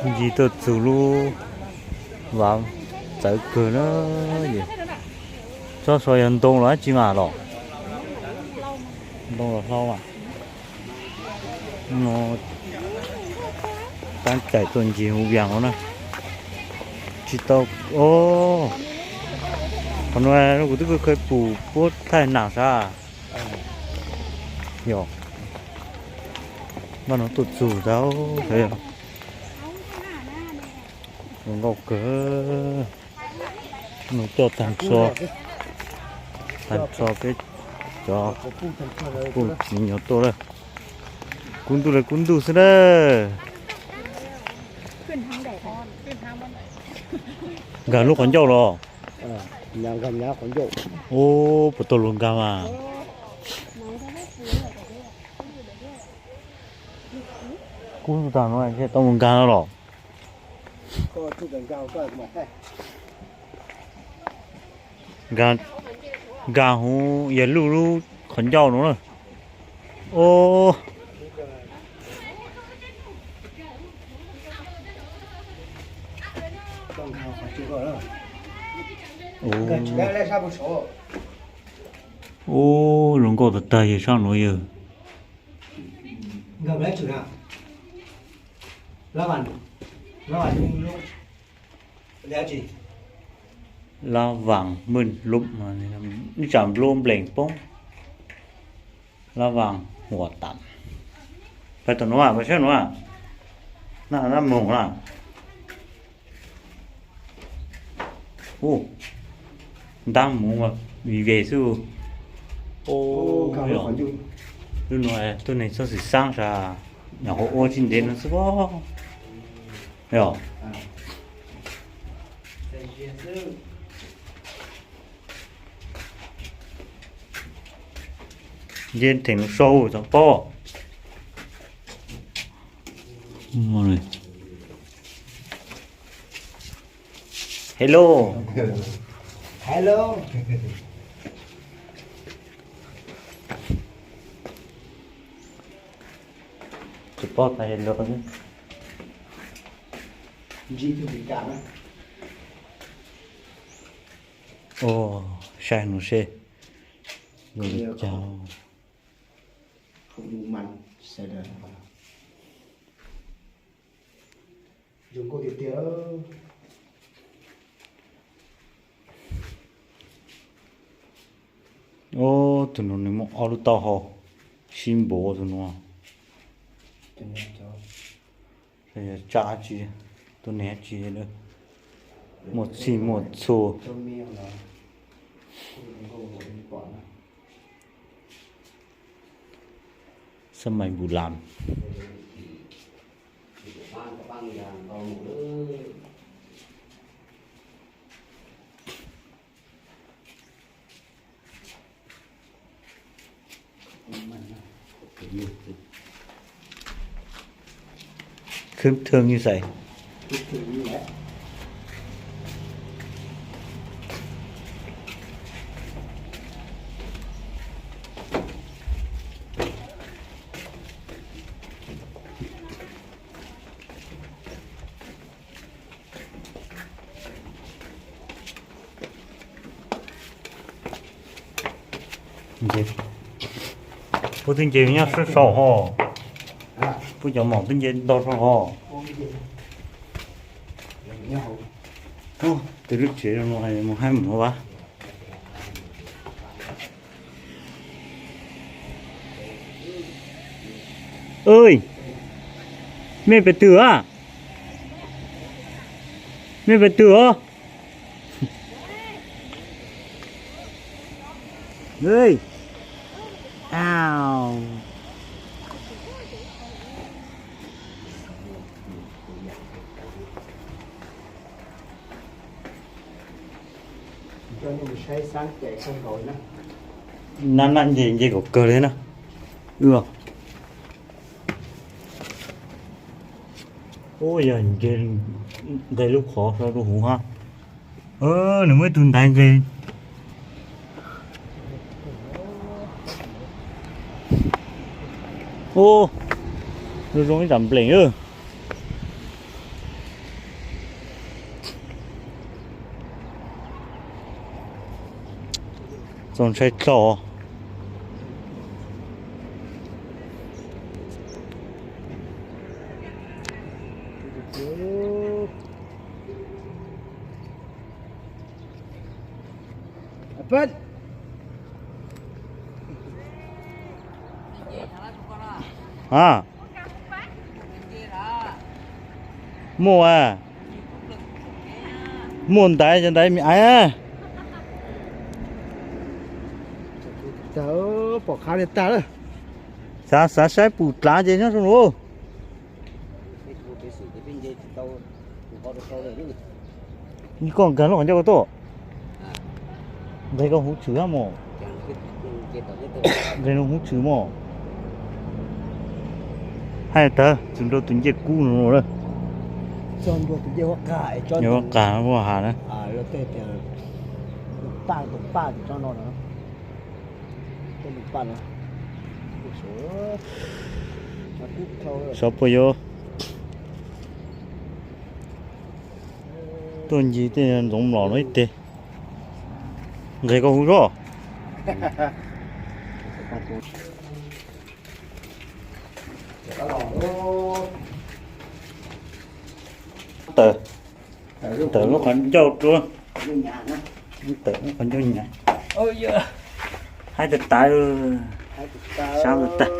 Ncig tuaj txug lub vaj txawv kawg na. Tsob so yog ntoo los dab tsi mas los? Ntoo los hlau mas. No tab caim tuaj ncig hu vias no na. Tsis tau. O, qhov no kuv twb kheev pum puab thaij nam sav. Yog npaj no tuaj txug tau. Zoo nkauj kawg. Nws coj tag nrho, tag nrho peb cov me nyuam tuaj lawm. Kub ntuj li kub ntuj xwb na. Nkag lub qhov ncauj los? Ub, puas tau luag nkag mas. Kub tag no tau luag nkag no los? Nkag huv yawg Luj lub qhov ncauj no na. Ub, ub, zoo nkauj tag tag yawg sab nuav yawg. Lab vaam mej lub, ib tsam nplua npleem poob. Lab vaam huam tam. Pais tom nuav, pais saib nuav. Naj, naj moog na. Ub, ntab muv mas vim ve xwb. Lub nuav tuab neeg txhob xwm xaab sas, nyuam qhuav ua tsis ntev no xwb pob. Yog nce theem lug sau tau pob. Hello. Hello. Tsis paub tas hello. Ua, saib nuav seb zoo li cas. Ub, tug nuav nws muaj ob lub taub hau sib npuv tug nuav. Yog tsab dab tsi, tuab neeg dab tsi, muaj txhij muaj txhua. Xab mais npus lam. Khwb thwj ib xais. Puab twb nce nyob sab saud hos. Puab cov maum twb nce ntau saud hos. Tus lub tsev no mus haib mus ua. Mej pais twg a? Mej pais twg os? Nab nab nce nce kom kawg li na. Ub, yog nce nqe lub qhov so rau huv hab. Nws muaj ib tug ntaiv nqe. Ub, zoo zoo ib tsam npleem. Tau ntshai dlhau. A, muaj a, muaj ntaiv cov ntaiv me aiv. Pom qab li tag lawm. Xav xav saib pum dlav ces nyob zoo lauj. Koj nkag lub qhov ncauj koj tuaj. Nqis koj huv tshwm mog. Nqis nws huv tshwm mog. Hais tawg txug nrau tus ncej kub no lawm. Ncej qas muaj has na. Sov puas yuav tuaj ncig tej ntxoov mlom no ib teg. Nqis koj huv zoj. Tawm, tawm lub qhov ncauj dua. Tawm lub qhov ncauj nyam. Haib tas tas, sab tas tas.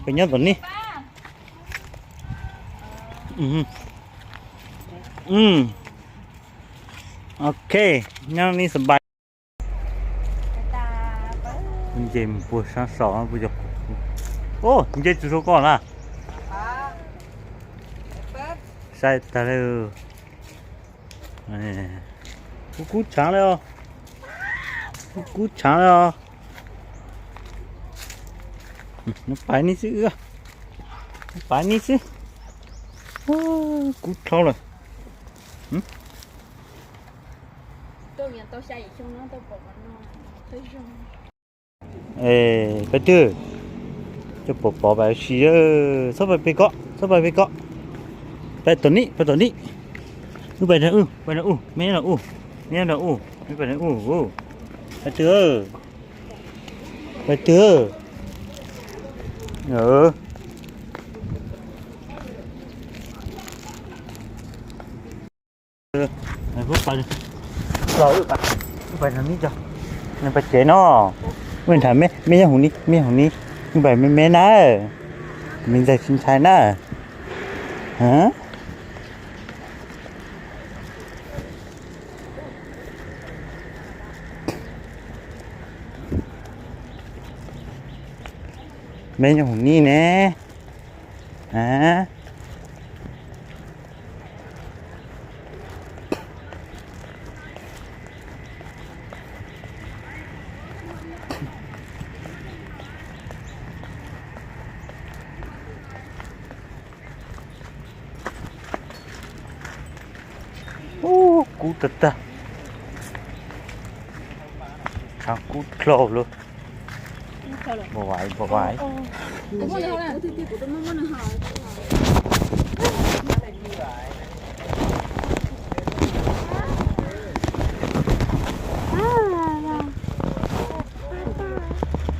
Peb nyob tom ni. Ok, nyob ni xav pais. Nce mus puag sab saud puag. Nce tsis sau koj na. Sai tag li. Kub kub tshaav li os. Kub kub tshaav li os. Pais ni xwb, pais ni xwb. Kub dlhau lawm. Peb twg coj pov pov pais si, txhob pais pem ko, txhob pais pem ko. Pais tom ni, pais tom ni. Wb pais nrag u, pais nrag u, me nrag u, me nrag u, me pais nrag u. Pais twg, pais twg. Pais nrag mi, pais tsev no. Wb nrag me, me nyob huv ni, me nyob huv ni. Wb pais me me na, me ntxhais tsis ntshai na. Me nyob huv ni ne. Ub, kub tag tag. Tshav kub dlhau lawm. Npau vais, npau vais.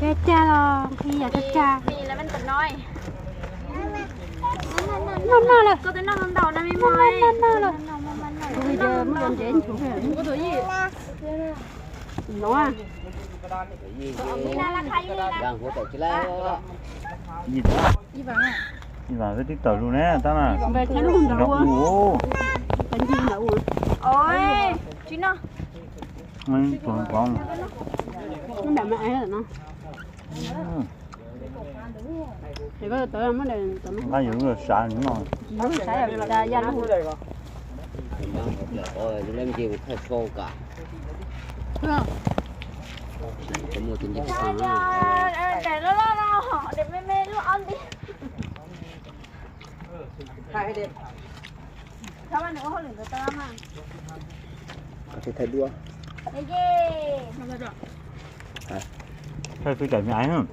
Cag cag los nqhis yam cag cag. Noj noj lawm. Noj noj lawm. Ib vas twb tawm lus ne tab na. Nqa yuav sav no. Thaij twb cam me aiv.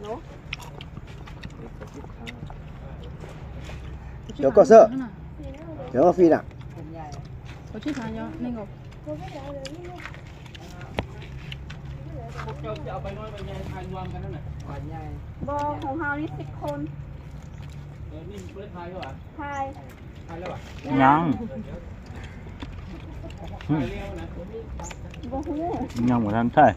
Cov koj xwb, cov koj fi na. Nyob, nyob mus thaj thaj.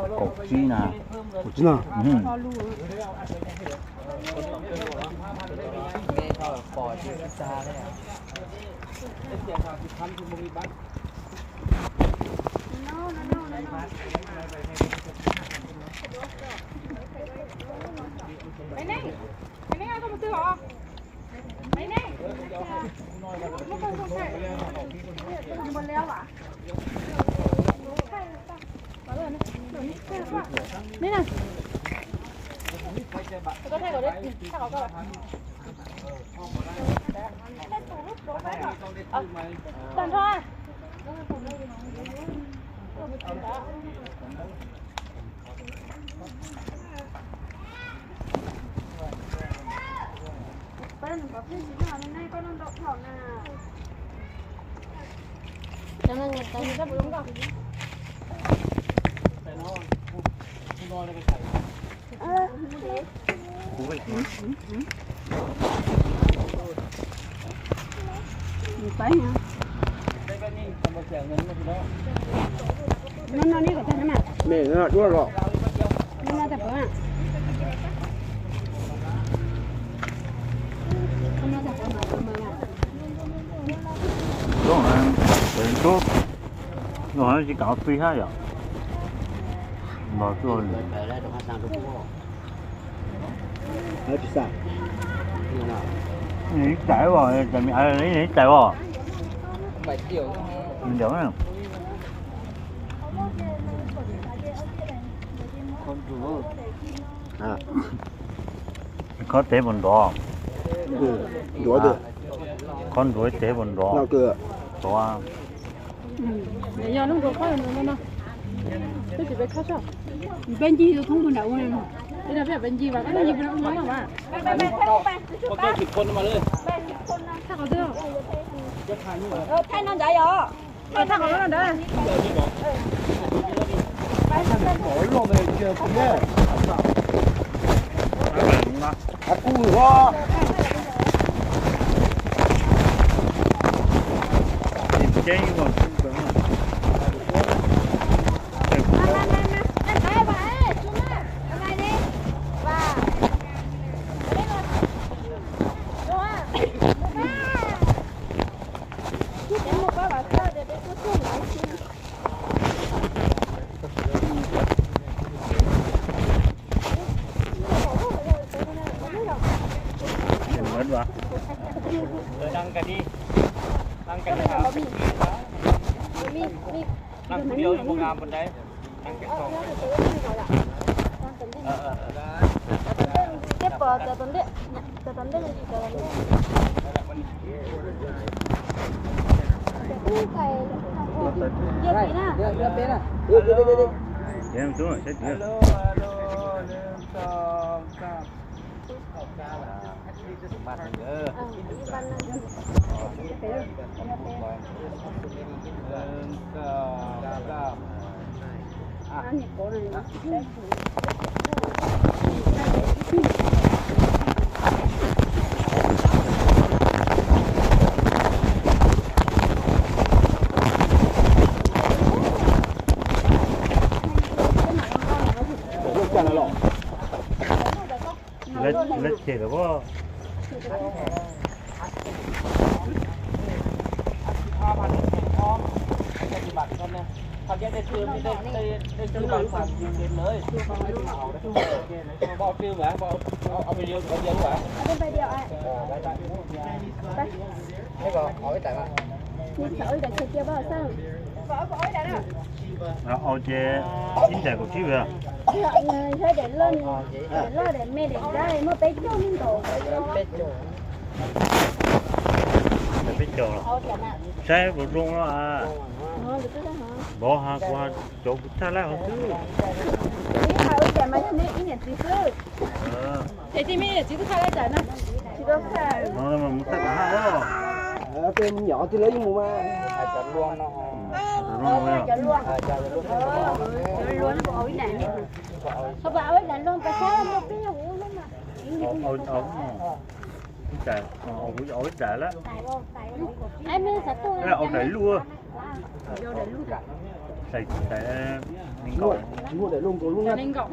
Kaum tsib na. Tsis kam fi hab yom. Ib tais os, ib tais os. Khob teb puas nrov? Khob nrov teb puas nrov? Nrov. Peb ncig thoob puag nram ua no. Thaij no ntawd yog. Đăng ký đi. Đăng ký đi. Đăng ký đi, không làm bên đấy. Alo, alo, alo, alo, alo. Lawv cem lawm as. Au ces ib ntais kaum tsib. Loj, daim me daim dawb muaj peb caug li nkaus. Peb caug. Saib puas zoo no as. Vov has kuv has cov kuv tshaj laj hov xwb. Ces tij me niam txiv kuj tshaj laj cas na. Mus tshaj tas haj os. Tej me nyuam twg lawv yeej mus mas. Ib daim lub, daim, daim nees nkaum.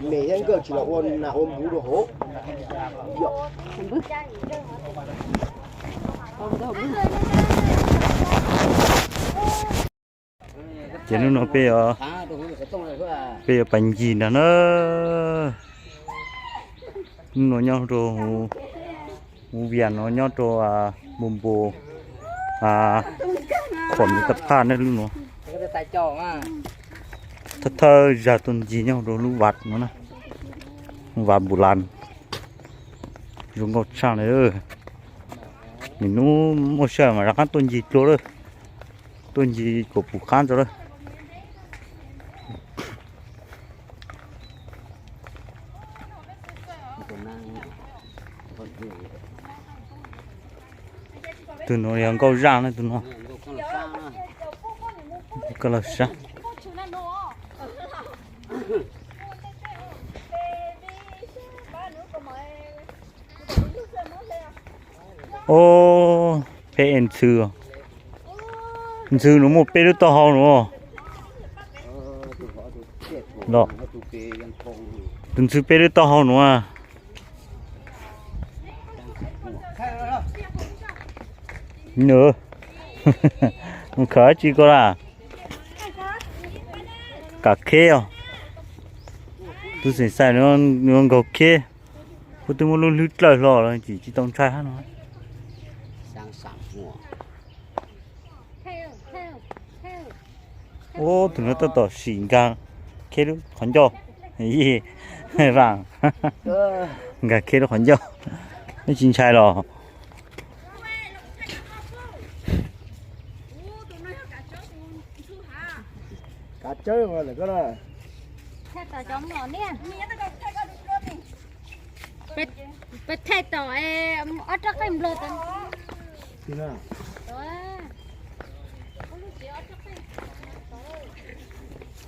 Mem thiab nkawj tsis los ua nas ua npuv rau hauv. Ces hnub no peb, peb yuav pais ncig nrag na. Hnub no nyob rau huv Vias no nyob rau Npu Npu, qhuam me tag phaj ne lub no. Thawj thawj zag tuaj ncig nyob rau lub vaj no na, vaj Npu Las. Zoo nkauj tshaj li. Nws hnub muaj sij hawm mas rov qab tuaj ncig dua lawm. Tuaj ncig kom puv qab ntawd lawm. Tus no yog nkauj zaj na tus no. Koj los saib. Ob, peb ntxhw, ntxhw no muaj peb lub taub hau no. Los, tus ntxhw peb lub taub hau no. Nws mus khaws dab tsi koj laj? Kav kheb os. Tus xeem xais nws nkaug kheb, kuj twb muab lub hlwb dlawj hlo los tsis tsis tau ntshai hab no. Ub, tus no tab tom sim nkag kheb lub qhov ncauj. Nkag kheb lub qhov ncauj, neb tsis ntshai los? Kav tsawb lawm koj na. Peb thaij tom ob rab qeej nplog.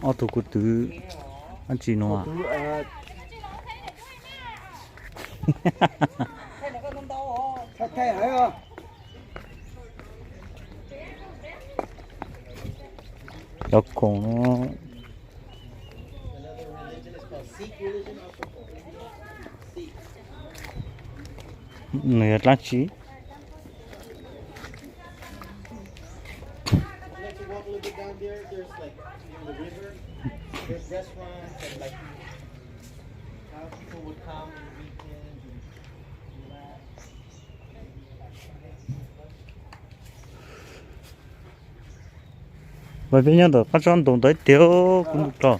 Ob tug kuv twv dab tsi no? Cov khoom no. Nws yog dlaab tsi? Peb nyob ntawm qab tsob ntoo ntawd tiag, kuv ntuj tog.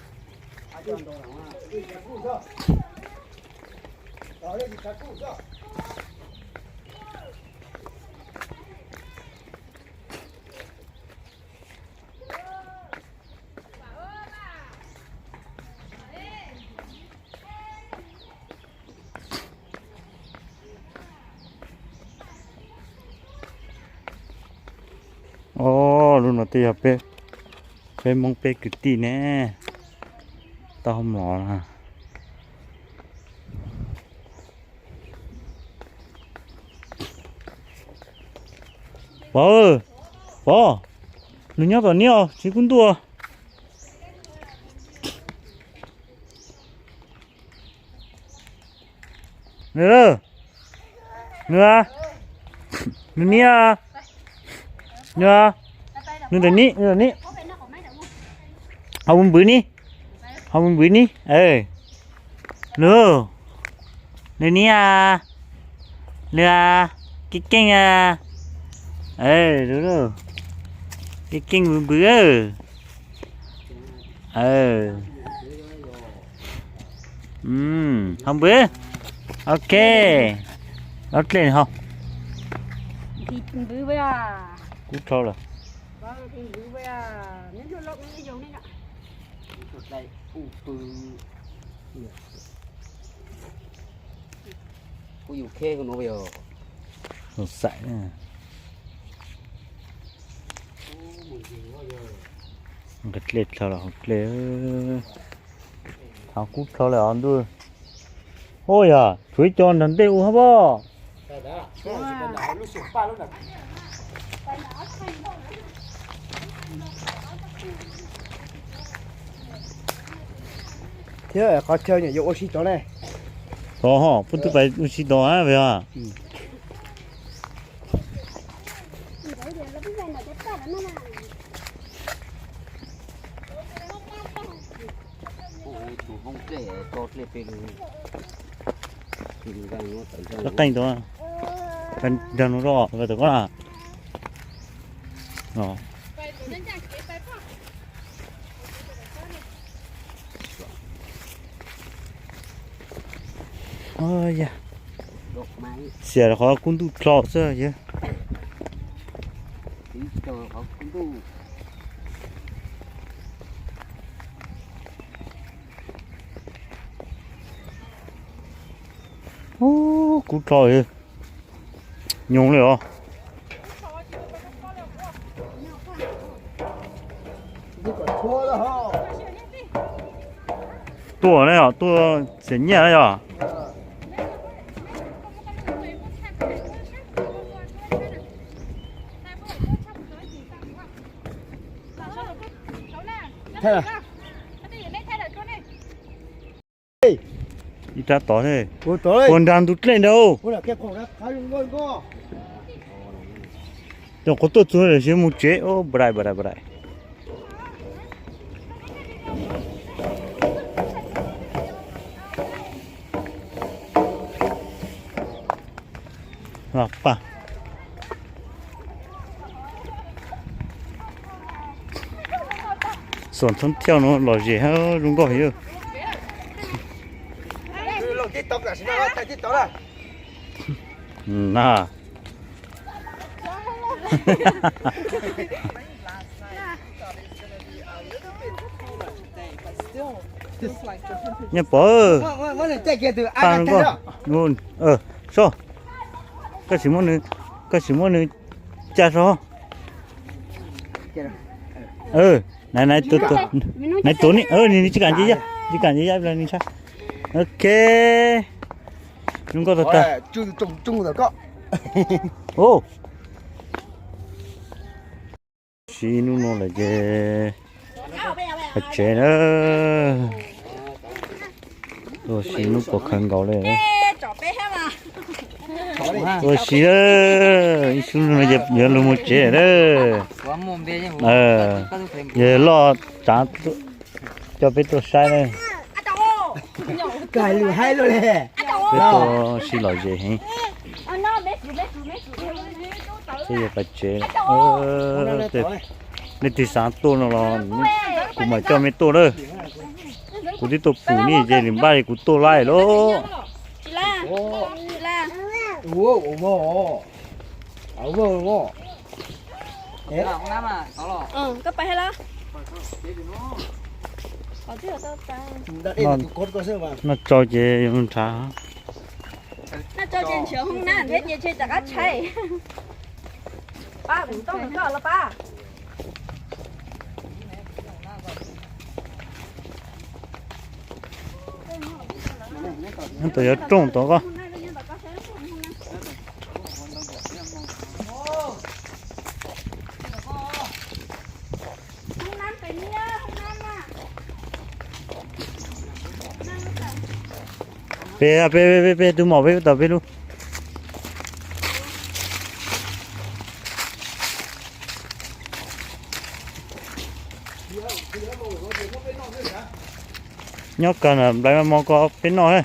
Ob, lub no twb yog peb, peb Hmoob peb kwv tij ne, tau mlom na. Pov, Pov, nws nyob tom niab, tsis kub ntuj. Nws, nws a, Nws ni, nws, nws ntawm ni, nws ntawm ni. Ho mus npwv ni, ho mus npwv ni. Lwm, nws ni a, lwm a, keej keej a. Keej keej npwv npwv. Ho npwv. Ok. Lob dlej ho. Kub dhau lawm. Xaim, nqa dlej dhau los haus dlej. Hav kub dhau lawm os ntuj. Ua yog tshuav ib co nrog ntej ua hab pob. Thiab qhov chaw nyuam yuav ua si tod ne. Tod ho, pub twb pais ua si tod a. Lab qeej tod, nrog no rau tom ko na. Xiam rau qhov kub ntuj dlo xwb yog. Ub, kub dlo, nyoos li os. Tuaj na yog, tuaj xiam nyiaj na yog. Ib rab tod, puas nrag ntug dlej ntawd. Cov qhuav tuaj txug lawm, mus tsev, npais npais npais. Xoom thoob thiaj no lom zem hab zoo nkauj heev. Na. Nyob pov, paj zoo nkauj. Soj, koj tsis muab nws, koj tsis muab nws ca soj. Naiv, naiv tuav ni, nws tsis kam nce yaj, tsis kam nce yaj, nws ntshai. Ok, zoo nkauj tag tag. Siv ib hnub no lawm ces pais tsev na. Tuaj siv hnub puas khaws nkaus li. Tuaj siv, ib hnub no ces yuav lug mus tsev na. Yog loj tsav coj peb tuaj saib na. Peb tuaj siv lom zem heev. Peb yuav pais tsev. Leej twg xav tuaj no los kuv mam coj mej tuaj na. Kuv twb tuaj pum nej ces nws npaj li kuv tuaj laij lauj. Noj tsau ces yuav nrhav. Nyob tom yuav rooj tod koj. Peb, peb, peb, peb tus mom peb tom peb lub. Nyob kawg na, nplais mas mos ko peb noj na.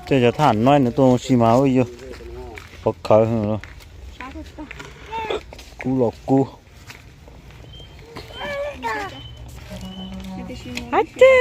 Tej cov thaj no nws tuaj ua si mas ua yog pov khawv los kub los kub. Ab tsi.